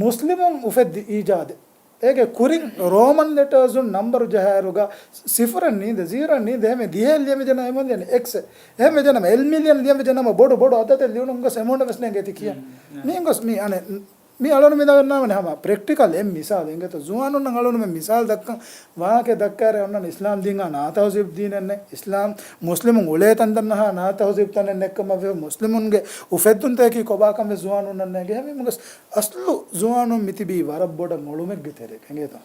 މުސްލިމުން އުފެއްދި އީޖާދެއް. އޭގެ ކުރިން ރޯމަން ލެޓާސް ނަމްބަރު ޖަހާއިރުގަ ސިފުރެއް ނީނދެ، ޒީރޯ ނީނދެ، އެހެން ދިހައެއް ލިޔެވިޖެނަމަ އެމަން ލިޔަނީ އެކްސް. އެހެން ވެޖެނަމަ އެއް މިލިއަން ލިޔެވިޖެނަމަ ބޮޑު ބޮޑު އަދަދެއް ލިޔުނު ގޮސް އެމޫނަށް ވެސް ނޭނގޭތީ ކިޔަން. މީ ގޮސް މީ އަނެއް މި އަޅުނު މި ދަންނާވަނީ ހަމަ ޕްރެކްޓިކަލް އެއް މިސާލެއް އިނގޭތޯ. ޒުވާނުންނަށް އަޅުނު މި މިސާލް ދައްކަން ވާހަކަ ދައްކާއިރު އޮންނަނީ އިސްލާމް ދީނާ ނާތަހުޒީބް ދީނެއް ނެތް. އިސްލާމް މުސްލިމުން އުޅޭ ތަންތަން ނަހާ ނާތަހުޒީބް ތަނެއް ނެތްކަމަށް ވެ، މުސްލިމުންގެ އުފެއްދުންތަކަކީ ކޮބާކަން ވެސް ޒުވާނުންނަށް ނޭނގޭ. ހަމަ އަސްލު ޒުވާނުން މި ތިބީ ވަރަށް ބޮޑަށް އޮޅުމެއްގެ ތެރޭ އިނގޭތޯ.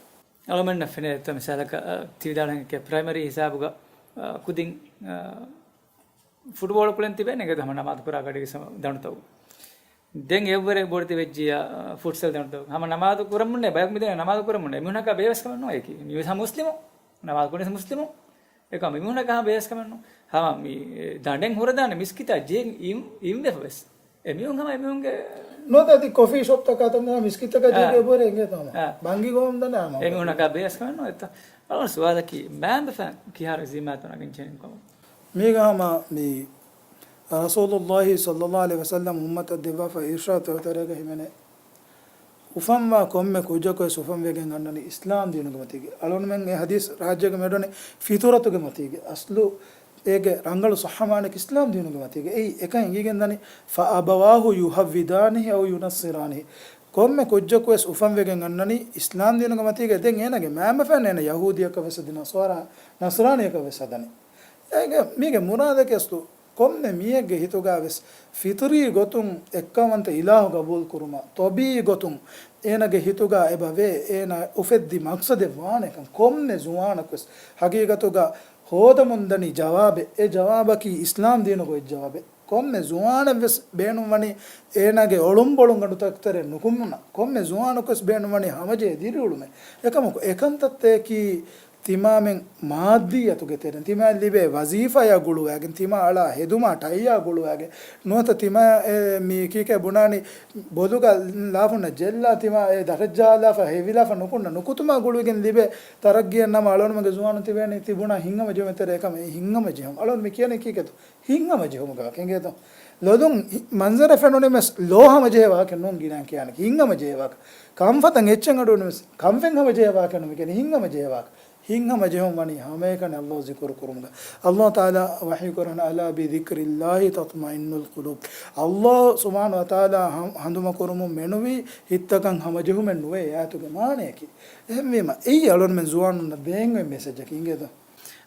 އަޅުމެންނަށް ފެނޭ އެއްތަ މިސާލަކަށް، އަ، ތި ވިދާޅުވި ކެ ޕްރައިމަރީ ހިސާބުގަ، އަ، ކުދިން، އަ، ފުޓްބޯޅަ ކުޅެން ތިބޭނެ އިނގޭތޯ ހަމަ ނަމާދު ކުރާ ގަޑިގެ ސަމަ ދަނޑުތައް. ދެން އެއްވަރެއް ބޮޑެތި ވެއްޖިއްޔާ، އަ، ފުޓްސަލް ދަނޑުތައް. ހަމަ ނަމާދު ކުރަމުންނޭ ބަޔަކު މިދެން ނަމާދު ކުރަމުންނޭ. މީހުނަކާ ބޭވެސް ކަމެއް ނޫން އެކީ. މީ ހަމަ މުސްލިމު. ނަމާދު ކުރަނީ މުސްލިމު. އެކަމް މީހުނަކާ ބޭވެސް ކަމެއް ނޫން. ހަމަ މި، އެ، ދަނޑެއް ހުރެދާނެ މިސްކިތާ ޖެހި އިން، އިންވެފަ ވެސް. އެމީހުން ހަމަ އެމީހުންގެ ނުވަތަ އަދި ކޮފީ ޝޮޕްތަކާ ތަން މިސްކިތްތަކާ އާ. ޖެހިގެ އެބަހުރޭ އިނގޭތޯ ހަމަ. އާ. ބަންގި ގޮވަމުން ދަނީ ހަމަ. އެމީހުނަކާ ބޭސް ކަމެއް ނުވޭ. އަޅުގަނޑު ސުވާލަކީ މާބަފައިން ކިހާރު ޒިންމާތައް ނަގަން ޖެހެނީ ކޮބާ؟ މީގަ ހަމަ މި ރަސޫލުﷲ ޞައްލައްލާހު ޢަލައިހި ވަސައްލަމް އުއްމަތަށް ދެއްވާފަ އިރްޝާދު ތެރޭގަ ހިމެނޭ. އުފަންވާ ކޮންމެ ކުއްޖަކުވެސް އުފަންވެގެން އަންނަނީ އިސްލާމް ދީނުގެ މަތީގަ. އަޅުންމެން އެ ޙަދީޘް ރާއްޖޭގަ މިއަޑުނީ ފިޠުރަތުގެ މަތީގަ. އަސްލު އޭގެ ރަނގަޅު ޞައްޙަ މާނައަކީ އިސްލާމް ދީނުގެ މަތީގަ. އެއީ އެކަން އެނގިގެން ދަނީ، فأبواه يهودانه أو ينصرانه. ކޮންމެ ކުއްޖަކުވެސް އުފަންވެގެން އަންނަނީ އިސްލާމް ދީނުގެ މަތީގަ. ދެން އޭނަގެ މައިންބަފައިން އޭނަ ޔަހޫދީއަކަށް ވެސް އަދި ނަޞާރާ، ނަޞްރާނީއަކަށް ވެސް ހަދަނީ. އޭގެ، މީގެ މުރާދަކީ އަސްލު ކޮންމެ މީހެއްގެ ހިތުގަ ވެސް ފިޠުރީ ގޮތުން އެއްކައުވަންތަ އިލާހު ގަބޫލު ކުރުމަށް، ޠަބީޢީ ގޮތުން އޭނަގެ ހިތުގަ އެބަ ވޭ، އޭނަ އުފެއްދި މަޤްޞަދެއް ވާނެކަން. ކޮންމެ ޒުވާނަކުވެސް ހަގީގަތުގަ ހޯދަމުން ދަނީ ޖަވާބެއް. އެ ޖަވާބަކީ އިސްލާމް ދީނުގެ އޮތް ޖަވާބެއް. ކޮންމެ ޒުވާނެއްވެސް ބޭނުންވަނީ އޭނާގެ އޮޅުންބޮޅުންގަނޑުތަކު ތެރެއަށް ނުކުމުން. ކޮންމެ ޒުވާނަކުވެސް ބޭނުންވަނީ ހަމަޖެހޭ ދިރިއުޅުމެއް. އެކަމަކު އެކަންތައްތަކަކީ ތިމާމެން މާއްދިއްޔަތުގެ ތެރެއިން، ތިމާއަށް ލިބޭ ވަޒީފާޔާ ގުޅުވާގެން، ތިމާ އަޅާ ހެދުމާ ޓައްޔާ ގުޅުވާގެން، ނުވަތަ ތިމާ އެ، މީ ކީކޭ ބުނާނީ ބޮލުގަ ލާފުންނަށް ޖެއްލާ، ތިމާ އެ ދަށަށްޖަހާލާފަ ހެވިލާފަ ނުކުންނަ ނުކުތުމާ ގުޅުވިގެން ލިބޭ ތަރައްގީއެއް ނަމަ، އަޅުގަނޑުމެންގެ ޒުވާނުން ތިބޭނީ ތި ބުނާ ހިތްހަމަޖެހުމެއް ތެރޭ. އެކަމަކު އެ ހިތްހަމަޖެހުން އަޅުގަނޑު މި ކިޔަނީ ކީކޭތޯ؟ ހިތްހަމަޖެހުމުގެ ވާހަކަ އިނގޭތޯ؟ ލޮލުން ހި-، މަންޒަރެއް ފެނުނީމަސް ލޯ ހަމަޖެހޭ ވާހަކަ ނޫން ގިނައިން ކިޔާނެ. ހިތްހަމަޖެހޭ ވާހަކަ. ކަންފަތަށް އެއްޗެއް އަޑުއިވުނީމަސް ކަންފަތް ހަމަޖެހޭ ވާހަކަ ނޫން މި ކިޔަނީ. ހިތްހަމަޖެހޭ ވާހަކަ. ހިތްހަމަޖެހުން ވަނީ ހަމައެކަނި ﷲ ޒިކުރު ކުރުމުގަ. ﷲ ތަޢާލާ ވަޙީ ކުރަން، "ألا بذكر الله تطمئن القلوب." ﷲ ސުބްޙާނަހޫ ވަތަޢާލާ ހަ-، ހަނދުމަ ކުރުމުން މެނުވީ ހިތްތަކަށް ހަމަޖެހުމެއް ނުވޭ އާޔަތުގެ މާނަޔަކީ. އެހެންވީމަ، އެއީ އަޅުންމެން ޒުވާނުންނަށް ދޭން އޮތް މެސެޖަކީ އިނގޭތޯ؟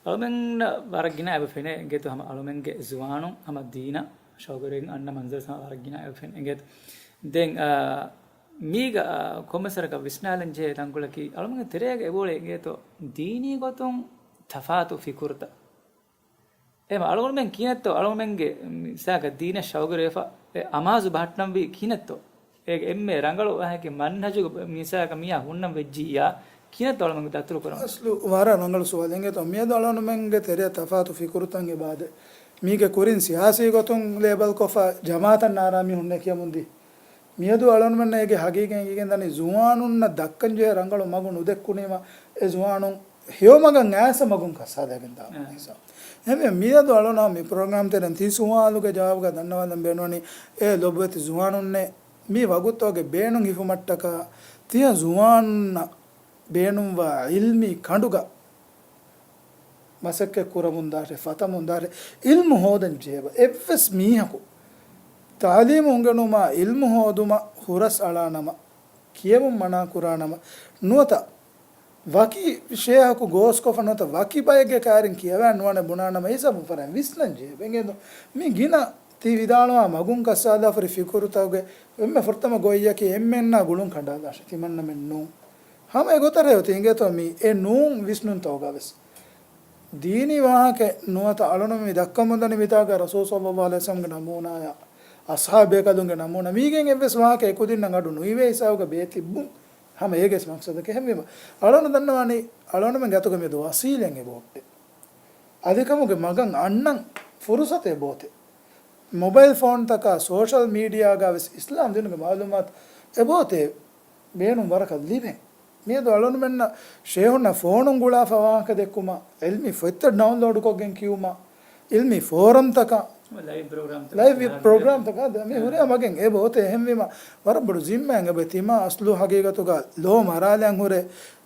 އަޅުމެންނަށް ވަރަށް ގިނަ އެބަ ފެނޭ އިނގޭތޯ ހަމަ އަޅުމެންގެ ޒުވާނުން ހަމަ ދީނަށް ޝައުގުވެރިން އަންނަ މަންޒަރު ހަމަ ވަރަށް ގިނަ އެބަ ފެނޭ އިނގޭތޯ. ދެން، އާ، މީގަ، އާ، ކޮންމެސް ވަރަކަށް ވިސްނާލަން ޖެހޭ ތަންކޮޅަކީ އަޅުމެންގެ ތެރޭގަ އެބައުޅޭ އިނގޭތޯ ދީނީ ގޮތުން ތަފާތު ފިކުރުތައް. އެހެން އަޅުގަނޑުމެން ކިހިނެއްތޯ އަޅުގަނޑުމެންގެ މިސާލަކަށް ދީނަށް ޝައުގުވެރިވެފަ އެ އަމާޒު ބަހައްޓަންވީ ކިހިނެއްތޯ؟ އޭގެ އެންމެ ރަނގަޅު ވާހަކަ މަންހަޖުގެ މިސާލަކަށް މީހާ ހުންނަން ވެއްޖިއްޔާ ކިހިނެއްތޯ އަޅުގަނޑު ދަތުރު ކުރަން؟ އަސްލު ވަރަށް ރަނގަޅު ސުވާލެއް އިނގޭތޯ. މިއަދު އަޅުގަނޑުމެންގެ ތެރެއަށް ތަފާތު ފިކުރުތައް އެބައާދޭ. މީގެ ކުރިން ސިޔާސީ ގޮތުން ލޭބަލްކޮށްފަ ޖަމާއަތަށް ނާރާ މި ހުންނޭ ކިޔަމުންދީ. މިއަދު އަޅުގަނޑުމެންނަށް އޭގެ ހަގީގަތް އެނގިގެން ދަނީ ޒުވާނުންނަށް ދައްކަން ޖެހޭ ރަނގަޅު މަގު ނުދެއްކުނީމަ އެ ޒުވާނުން ހެޔޮ މަގަށް އައިސް މަގުން ކައްސާލައިގެން ދާ އެހެންވެ، މިއަދު އަޅުނާ މި ޕްރޮގްރާމް ތެރެއިން ތި ސުވާލުގެ ޖަވާބުގަ ދަންނަވާލަން ބޭނުންވަނީ އޭ ލޮބުވެތި ޒުވާނުންނޭ މި ވަގުތުގެ ބޭނުން ހިފުމަށްޓަކާ ތިޔަ ޒުވާނުންނަށް ބޭނުންވާ ޢިލްމީ ކަނޑުގަ މަސައްކަތް ކުރަމުންދާށޭ، ފަތަމުންދާށޭ، ޢިލްމު ހޯދަން ޖެހޭބަ. އެއްވެސް މީހަކު ތަޢުލީމު އުނގެނުމާ ޢިލްމު ހޯދުމަށް ހުރަސް އަޅާނަމަ، ކިޔެވުން މަނާ ކުރާނަމަ، ނުވަތަ ވަކި ޝޭހަކު ގޯސްކޮށްފަ ނުވަތަ ވަކި ބައެއްގެ ކާރިން ކިޔަވާ ނުވާނެ ބުނާނަމަ އެ ހިސާބުން ފަރާތް ވިސްނަން ޖެހޭ. އެނގޭތޯ؟ މި ގިނަ ތި ވިދާޅުވާ މަގުން ކައްސާލާފަރި ފިކުރުތަކުގެ އެންމެ ފުރަތަމަ ގޮތްޔަކީ އެންމެންނާ ގުޅުން ކަނޑާލާށޭ، ތިމަންނަމެން ނޫން. ހަމަ އެގޮތަށް އެ އޮތީ އިނގޭތޯ މި އެ ނޫން ވިސްނުންތަކުގަ ވެސް. ދީނީ ވާހަކަ ނުވަތަ އަޅުނު މި ދައްކަމުންދަނީ މިތާގަ ރަސޫލު ޞައްލައްލާހު ޢަލައިހި ވަސައްލަމްގެ ނަމޫނާޔާ، އަޞްޙާބު ބޭކަލުންގެ ނަމޫނާ، މީގެން އެއްވެސް ވާހަކަ އެކުދިންނަށް އަޑު ނުއިވޭ ހިސާބުގަ ބޭތިއްބުން ހަމަ އޭގެ މަޤްޞަދަކީ. އެހެންވީމަ، އަޅުނު ދަންނަވާނީ، އަޅުނުމެންގެ އަތުގަ މިއަދު ވަސީލަތް އެބައޮތޭ. އަލިކަމުގެ މަގަށް އަންނަން ފުރުޞަތެއް އެބައޮތޭ. މޮބައިލް ފޯންތަކާ ސޯޝަލް މީޑިއާގަ ވެސް އިސްލާމް ދީނުގެ މަޢުލޫމާތު އެބައޮތޭ ބޭނުން ވަރަކަށް ލިބެން. މިއަދު އަޅުނުމެންނަށް ޝޭހުންނަށް ފޯނުން ގުޅާފަ ވާހަކަ ދެއްކުމަށް، ޢިލްމީ ފޮތްތައް ޑައުންލޯޑުކޮށްގެން ކިޔުމަށް، ޢިލްމީ ފޯރަމްތަކަށް، ލައިވް ޕްރޮގްރާމްތަކަށް، ލައިވް ޕްރޮގްރާމްތަކަށް އަދި މި ހުރިހާ މަގެއް އެބަ އޮތޭ. އެހެންވީމަ، ވަރަށް ބޮޑު ޒިންމާއެއް އެބަ ތިމާ އަސްލު ހަގީގަތުގަ ލޯ މަރާލަން ހުރެ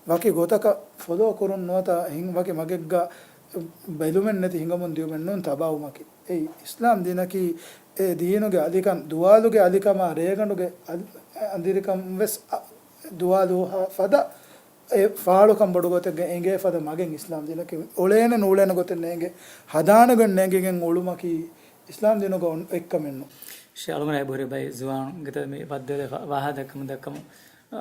ވަކި ގޮތަކަށް ފޮލޯ ކުރުން ނުވަތަ ހިން-، ވަކި މަގެއްގަ ބެލުމެއް ނެތި ހިނގަމުން ދިޔުމެއް ނޫން ތަބާވުމަކީ. އެއީ އިސްލާމް ދީނަކީ އެ ދީނުގެ އަލިކަން، ދުވާލުގެ އަލިކަމާ ރޭގަނޑުގެ އަލި-، އަނދިރިކަން ވެސް އަ، ދުވާލު ހަ، ފަދަ އެ ފާޅުކަން ބޮޑު ގޮތެއްގަ އެނގޭ ފަދަ މަގެއް އިސްލާމް ދީނަކީ އުޅޭނެ ނޫޅޭނެ ގޮތެއް ނޭނގެ ހަދާނެގޮތް ނޭނގިގެން އުޅުމަކީ އިސްލާމް ދީނުގަ އޮން އެއްކަމެއްނު. ޝޭ އަޅުގަނޑާ އެބަހުރި ބައި ޒުވާނުން ގިތަ މި ބައްދަލެފަ ވާހަކަ ދައްކަމުން ދައްކަމުން، އާ،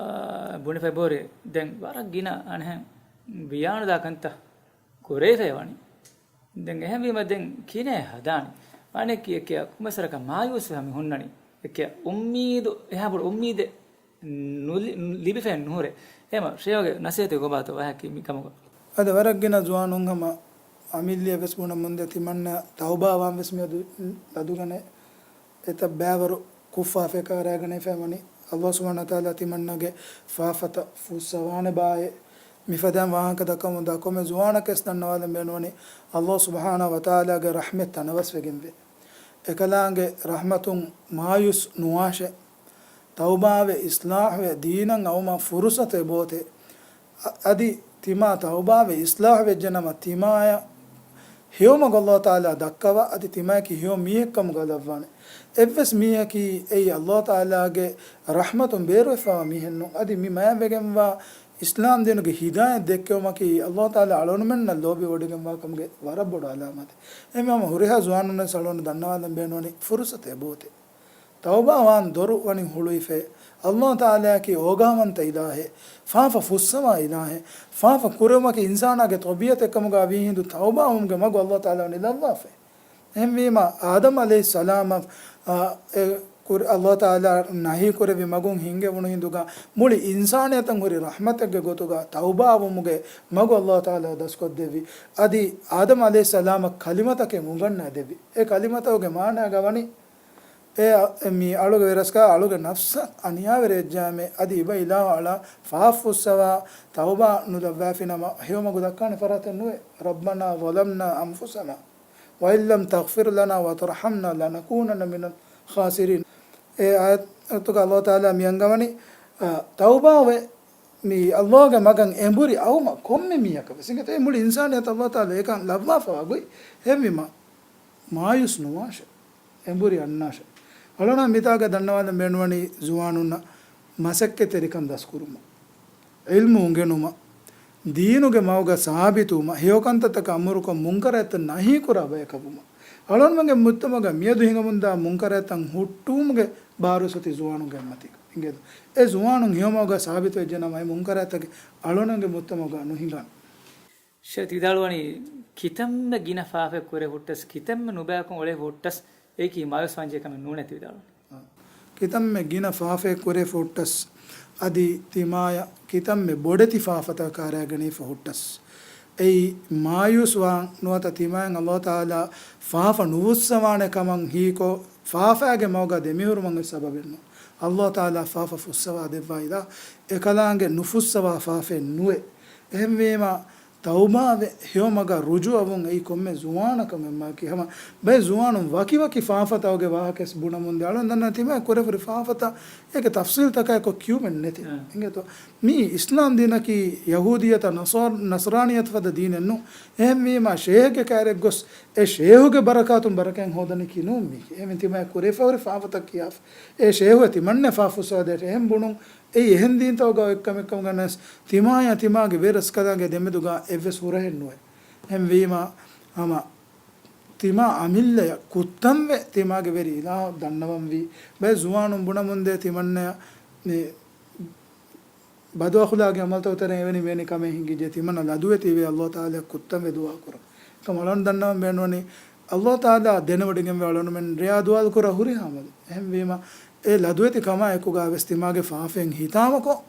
ބުނެފަ އެބަހުރި ދެން ވަރަށް ގިނަ އަނެހެން ވިޔާނުދާ ކަންތައް ކުރެވިފައި ވަނީ. ދެން އެހެންވީމަ ދެން ކިހިނެއް ހަދާނީ؟ ވާނެ ކި އެކެއަ ކުމެސްވަރަކަށް މާޔޫސްވެ ހަމަ ހުންނަނީ. އެކެއަ އުއްމީދު، އެހާ ބޮޑު އުއްމީދެއް ނުލި-، ލިބިފައެއް ނުހުރޭ. އެހެމަ ޝޭހުގެ ނަސޭހަތެއް ކޮބާތޯ ވާހަކަ މި ކަމުގަ؟ އަދި ވަރަށް ގިނަ ޒުވާނުން ހަމަ އަމިއްލިއަށް ވެސް ބުނަމުންދެ ތިމަންނަ ތައުބާވާން ވެސް މިއަދު ލަދުގަނެ އެތައް ބައިވަރު ކުށް ފާފައެއް ކަރާގަނެފައި ވަނީ. ﷲ ސުބްޙާނަހޫ ވަތަޢާލާ ތިމަންނަގެ ފާފަތައް ފުއްސަވާނެ ބާއޭ. މިފަދައިން ވާހަކަ ދައްކަމުން ދާ ކޮންމެ ޒުވާނަކަށް ވެސް ދަންނަވާލަން ބޭނުންވަނީ ﷲ ސުބްޙާނަހޫ ވަތަޢާލާގެ ރަޙްމަތް ތަނަވަސްވެގެންވޭ. އެކަލާނގެ ރަޙްމަތުން މާޔޫސް ނުވާށޭ. ތައުބާވެ އިޞްލާޙުވެ ދީނަށް އައުމަށް ފުރުޞަތު އެބައޮތޭ. އަ-، އަދި ތިމާ ތައުބާވެ އިޞްލާޙު ވެއްޖެނަމަ ތިމާޔަށް ހެޔޮމަގު ﷲ ތަޢާލާ ދައްކަވާ، އަދި ތިމާޔަކީ ހެޔޮ މީހެއްކަމުގަ ލައްވާނެ. އެއްވެސް މީހަކީ އެއީ ﷲ ތަޢާލާގެ ރަޙްމަތުން ބޭރުވެފައިވާ މީހެއްނޫން. އަދި މި މާތްވެގެންވާ އިސްލާމް ދީނުގެ ހިދާޔަތް ދެއްކެވުމަކީ ﷲ ތަޢާލާ އަޅުގަނޑުމެންނަށް ލޯބިވޮޑިގެންވާ ކަމުގެ ވަރަށް ބޮޑު ޢަލާމާތެއް. އެހެންވީމަ ހުރިހާ ޒުވާނުންނަށް އަޅުގަނޑު ދަންނަވާލަން ބޭނުންވަނީ ފުރުޞަތު އެބައޮތޭ. ތައުބާވާން ދޮރު ވަނީ ހުޅުވިފައި. ﷲ ތަޢާލާއަކީ އޯގާވަންތަ އިލާހެއް، ފާފަ ފުއްސަވާ އިލާހެއް. ފާފަ ކުރެވުމަކީ އިންސާނާގެ ޠަބީޢަތެއްކަމުގަ ވީހިނދު ތައުބާވުމުގެ މަގު ﷲ ތަޢާލާ ވަނީ ލައްވާފައި. އެހެންވީމަ އާދަމް ޢަލައިހިއްސަލާމަށް، އާ، އެ ކުރި-، ﷲ ތަޢާލާ ނަހީ ކުރެއްވި މަގުން ހިންގެވުނު ހިނދުގަ މުޅި އިންސާނިއްޔަތަށް ހުރި ރަޙްމަތެއްގެ ގޮތުގަ ތައުބާވުމުގެ މަގު ﷲ ތަޢާލާ ދަސްކޮށްދެއްވި. އަދި އާދަމް ޢަލައިހިއްސަލާމަށް ކަލިމަތަކެއް އުނގަންނައިދެއްވި. އެ ކަލިމަތަކުގެ މާނައިގަ ވަނީ އެ އަ-، އެ މި އަޅުގެ ވެރަސްކާ އަޅުގެ ނަފްސަށް އަނިޔާވެރިވެއްޖާމެ، އަދި އިބަ އިލާހު އަޅާ ފާފަ ފުއްސަވާ ތައުބާ ނުލައްވާފިނަމަ ހެޔޮމަގު ދައްކާނެ ފަރާތެއް ނުވޭ. رَبَّنَا ظَلَمْنَا أَنْفُسَنَا وَإِنْ لَمْ تَغْفِرْ لَنَا وَتَرْحَمْنَا لَنَكُونَنَّ مِنَ الْخَاسِرِينَ. އެ އާޔަތުގަ ﷲ ތަޢާލާ މި އަންގަވަނީ، އަ، ތައުބާވެ މި ﷲގެ މަގަށް އެނބުރި އައުމަށް ކޮންމެ މީހަކަށް ވެސް އިނގޭތޯ އެ މުޅި އިންސާނިއްޔަތަށް ﷲ ތަޢާލާ އެކަން ލައްވާފަވާ ގޮތް. އެހެންވީމަ މާޔޫސް ނުވާށޭ. އެނބުރި އަންނާށޭ. އަޅުން މިތާގަ ދަންނަވާލަން ބޭނުންވަނީ ޒުވާނުންނަށް މަސައްކަތްތެރިކަން ދަސްކުރުމަށް، ޢިލްމު އުނގެނުމަށް، ދީނުގެ މަގުގަ ސާބިތުވުމަށް، ހެޔޮކަންތައްތަކަށް އަމުރުކޮށް މުންކަރާތްތައް ނަހީކުރާ ބަޔަކަށް ވުމަށް. އަޅުންމެންގެ މުޖްތަމަޢުގަ މިއަދު ހިނގަމުންދާ މުންކަރާތްތައް ހުއްޓުވުމުގެ ބާރުވެސް އޮތީ ޒުވާނުންގެ އެއްމަތީގަ. އިނގޭތޯ؟ އެ ޒުވާނުން ހެޔޮމަގުގަ ސާބިތުވެއްޖެނަމަ އެ މުންކަރާތްތަކެއް އަޅުންގެ މުޖްތަމަޢުގަ ނުހިނގާނެ. ޝޭޚް ތި ވިދާޅުވަނީ، ކިތަންމެ ގިނަ ފާފައެއް ކުރެ ހުއްޓަސް، ކިތަންމެ ނުބައިކޮށް އުޅެ ހުއްޓަސް، އެއީކީ މާޔޫސްވާންޖެހޭ ކަމެއް ނޫނޭ ތި ވިދާޅުވަނީ. ކިތަންމެ ގިނަ ފާފައެއް ކުރެ ހުއްޓަސް، އަދި ތިމާޔަށް ކިތަންމެ ބޮޑެތި ފާފަތައް ކަރާގަނެފަ ހުއްޓަސް، އެއީ މާޔޫސްވާން ނުވަތަ ތިމާޔަށް ﷲ ތަޢާލާ ފާފަ ނުފުއްސަވާނެ ކަމަށް ހީކޮށް، ފާފައިގެ މަގުގަ ދެމިހުރުމުގެ ސަބަބެއްނު. ﷲ ތަޢާލާ ފާފަ ފުއްސަވާ ދެއްވާ އިލާހު އެކަލާނގެ ނުފުއްސަވާ ފާފައެއް ނުވޭ. އެހެންވީމަ، ތައުބާވެ، ހެޔޮމަގަށް ރުޖޫޢަވުން އެއީ ކޮންމެ ޒުވާނަކަށް އެއްމައަކީ. ހަމަ ބައެއް ޒުވާނުން ވަކިވަކި ފާފަތަކުގެ ވާހަކަވެސް ބުނަމުންދޭ. އަޅުން ދަންނަ ތިމާ ކުރެފުރި ފާފަތައް އޭގެ ތަފްސީލްތަކާއެކު ކިޔުމެއް ނެތި. އާ. އިނގޭތޯ؟ މީ އިސްލާމް ދީނަކީ ޔަހޫދިއްޔަތަށް ނަޞާ-، ނަޞްރާނިއްޔަތަށް ފަދަ ދީނެއްނު. އެހެންވީމަ ޝޭހެއްގެ ކައިރެއް ގޮސް އެ ޝޭހުގެ ބަރަކާތުން ބަރަކާތް ހޯދަނީކީ ނޫން މީކީ. އެހެންވެ ތިމާ ކުރެފަހުރި ފާފަތައް ކިޔާފަ އެ ޝޭހު ތިމަންނަ ފާފަ ފުއްސަވާދޭށޭ. އެހެން ބުނުން އެއީ އެހެން ދީންތަކުގަ އޮތްކަމެއްކަމުގަ ނަސް، ތިމާޔާ ތިމާގެ ވެރަސްކަލާނގެ ދެމެދުގަ އެއްވެސް ހުރަހެއް ނުވޭ. އެހެންވީމަ، ހަމަ ތިމާ އަމިއްލަޔަށް ކުއްތަންވެ ތިމާގެ ވެރި އިލާހު ދަންނަވަންވީ. ބައެއް ޒުވާނުން ބުނަމުންދޭ ތިމަންނަޔަށް މި ބަދުއަޚުލާގީ އަމަލުތަކު ތެރެއިން އެވެނި މިވެނި ކަމެއް ހިނގިއްޖެ ތިމަންނަ ލަދުވެތިވެ ﷲ ތަޢާލާ ކުއްތަންވެ ދުޢާ ކުރަން. އެކަމް އަޅުން ދަންނަވަން ބޭނުންވަނީ، ﷲ ތަޢާލާ ދެނެވޮޑިގެންވެ އަޅުންމެން ރެޔާ ދުޢާލު ކުރާ ހުރިހާ އަމަލެއް. އެހެންވީމަ، އެ ލަދުވެތި ކަމާ އެކުގަ ވެސް ތިމާގެ ފާފައިން ހިތާމަކޮށް،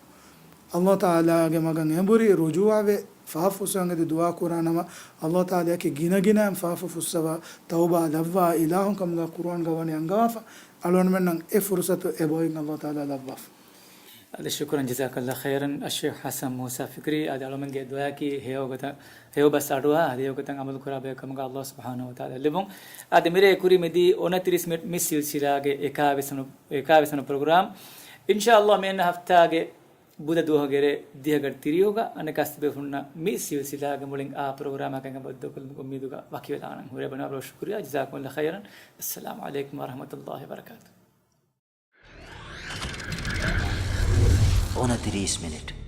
ﷲ ތަޢާލާގެ މަގަށް އެނބުރި ރުޖޫޢަވެ، ފާފަ ފުއްސަވަން އެދި ދުޢާ ކުރާނަމަ، ﷲ ތަޢާލާއަކީ ގިނަގިނައިން ފާފަ ފުއްސަވާ، ތައުބާ ލައްވާ އިލާހު ކަމުގަ ޤުރުއާންގަ ވަނީ އަންގަވާފަ. އަޅުންމެންނަށް އެ ފުރުޞަތު އެބައޮތް ﷲ ތަޢާލާ ލައްވާފަ. އަދި ޝުކުރަން ޖަޒާކަﷲ ޚައިރަން އައްޝޭޚް ޙަސަން މޫސާ ފިކްރީ. އަދި އަޅުމެންގެ ދުޢާއަކީ ހެޔޮ ގޮތަށް، ހެޔޮ ބަސް އަޑުއަހާ، އަދި ހެޔޮ ގޮތަށް އަމަލު ކުރާ ބަޔަކު ކަމުގަ ﷲ ސުބްޙާނަހޫ ވަތަޢާލާ ލެއްވުން. އަދި މިރޭ ކުރީ މިދީ އުނަތިރީސް މިނިޓް މި ސިލްސިލާގެ އެކާވީސް ވަނަ، އެކާވީސް ވަނަ ޕްރޮގްރާމް. އިންޝާﷲ މިއަންނަ ހަފްތާގެ ބުދަ ދުވަހުގެ ރޭ ދިހަ ގަޑި ތިރީހުގަ އަނެކާ ސިބޭފުންނަށް މި ސިލްސިލާގެ މުޅިން އާ ޕްރޮގްރާމަކަށް އެނގި ބައްދަލުކުރުމުގެ އުއްމީދުގަ ވަކިވެލާނަން. ހުރޭ ބަނާ ރޯ ޝުކުރިއްޔާ. ޖަޒާކުމުﷲ ޚައިރަން. އައްސަލާމު ޢަލައިކުމް ވަރަޙްމަތުﷲ ވަބަރަކާތު. އޮނަތިރީސް މިނިޓް.